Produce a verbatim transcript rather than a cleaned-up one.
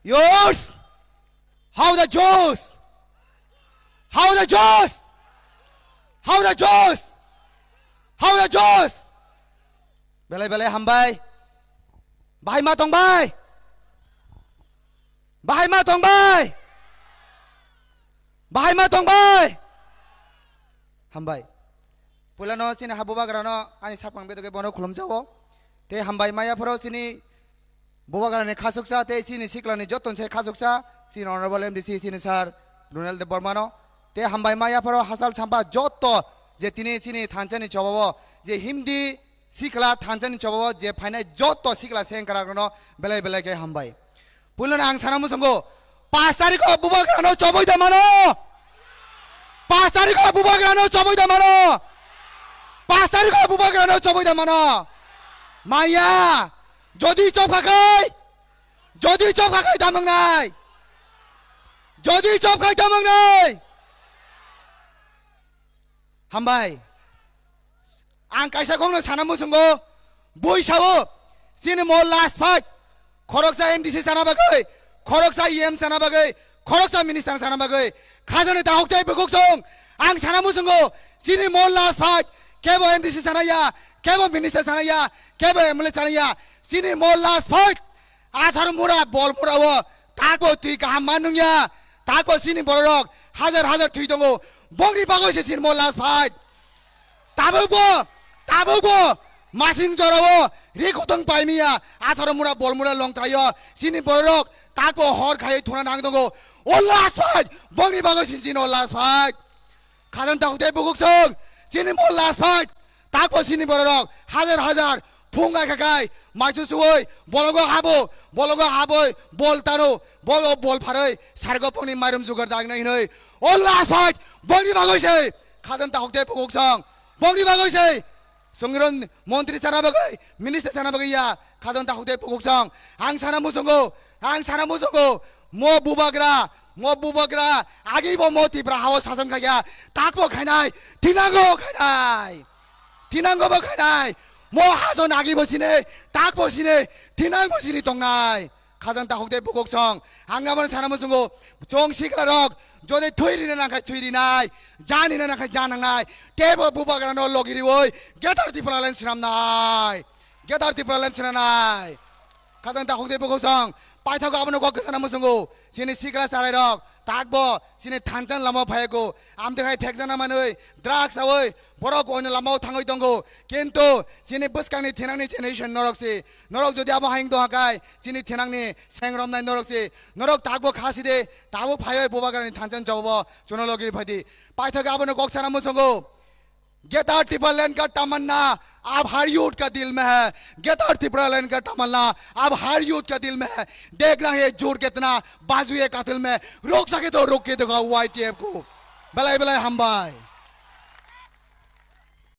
Yours! How the Josh? How the Josh? How the Josh? How the Josh? Belai belai hambai. Bahai ma tong bai. Bahai ma tong bai. Bahai ma tong bai. Hambai. Puilano chini ha bubagrano ani sakmang bedoke bono khulumjao. Te hambai maya phoro chini bubagrani khasuksa te chini siklani joton se khasuksa chini honorable M D C chini sir Runel Debbarmano. Te hambai maya phoro hasal champa joto je tini chini thanchani chobao je himdi sikla thanchani chobao je phainai joto sikla sengkrakrano belai belai khe hambai. Puilano ang sana muchungo, pash tarikho bubagrano choboi da mano? Pash tarikho bubagrano choboi da mano? Pash tarikho bubagrano choboi da mano? Maya, jodi chobkha khai, jodi chobkha khai damangnai, jodi chobkha khai damangnai. Hambai. Ang kaisa kokno sana muchungo, bui sao, chini mo last fight, khoroksa M D C sana bagwi, khoroksa E M sana bagwi, khoroksa minister sana bagwi, khajani tahuk tei bukuk song, ang sana muchungo, chini mo last fight, kebo M D C sana ya, kebo minister sana ya, kebo M L A sana ya, chini mo last fight, athar mura, bol mura o, takbo twi kaham man nungya, takbo chini bororok hajar hajar thwi tongo, bongni bagwi se chini mo last fight. Tabukbo, tabukbo, masing jorao ri khotong paimiya, atharo mura, bol mura longtraio, chini bororok takbo hor khaiwi thuna nang tongo. O last fight, bongni bagwi sinchino last fight. Khajang takhuk tei bukuk song, chini mo last fight. Takbo chini bororok hajar hajar phung ai khakai, maisu suoi, bologo habo, bologo haboi, bol tano, bol o bol pharoi, sargo pongni mairum jugar dagnai hinoi. O last fight, bongni bagwi se. Khajang takhuk tei bukuk song. Bongni bagwi se. Songwiron montri sana bagwi, minister sana bagwi ya. Khajang takhuk tei bukuk song. Ang sana muchungo, ang sana muchungo. Mo bubagra, mo bubagra. Agi bo mo Tipra hao sason khaikha. Takbo khainai, thinango khainai. Thinango bo khainai. Mo hajon agi bo sine, takbo sine, thinang bo sini tongnai. Khajang takhuk tei bukuk song. Ang abono sana muchungo. Chong sikla rok. Jodi thwi rina nangkhai thwi rinai. Jan hina nangkhai jan nangnai. Tebo bubagrano logi rioi. Greater Tipraland sinamnai. Greater Tipraland sinanai. Khajang takhuk tei bukuk song. Paithago abono kok sana muchungo. Chini sikla charai rok. Takbo. Chini thanchang lama phaigo. Amtwi hai phekjana manwi. Drugs aoi. Borok oino lamao thangwi tongo. Kintu. Chini bwskangni thinangni generation norok si. Norok jodi abo haing tongkha kai, chini thinangni seng romnai norok se, norok takbo kha si de, tabuk phaioi bubagrani thanchang jawabo chuno logi phai di. Paithak abono kok sana muchungo. Greater Tipraland ka tamanna, ab har youth ka dil mein hai. Greater Tipraland ka tamanna, ab har youth ka dil mein hai. Dekhna hai jor kitna bazu ye katil mein. Rok sake to rok ke dekho Y T F ko. Belai belai hambai.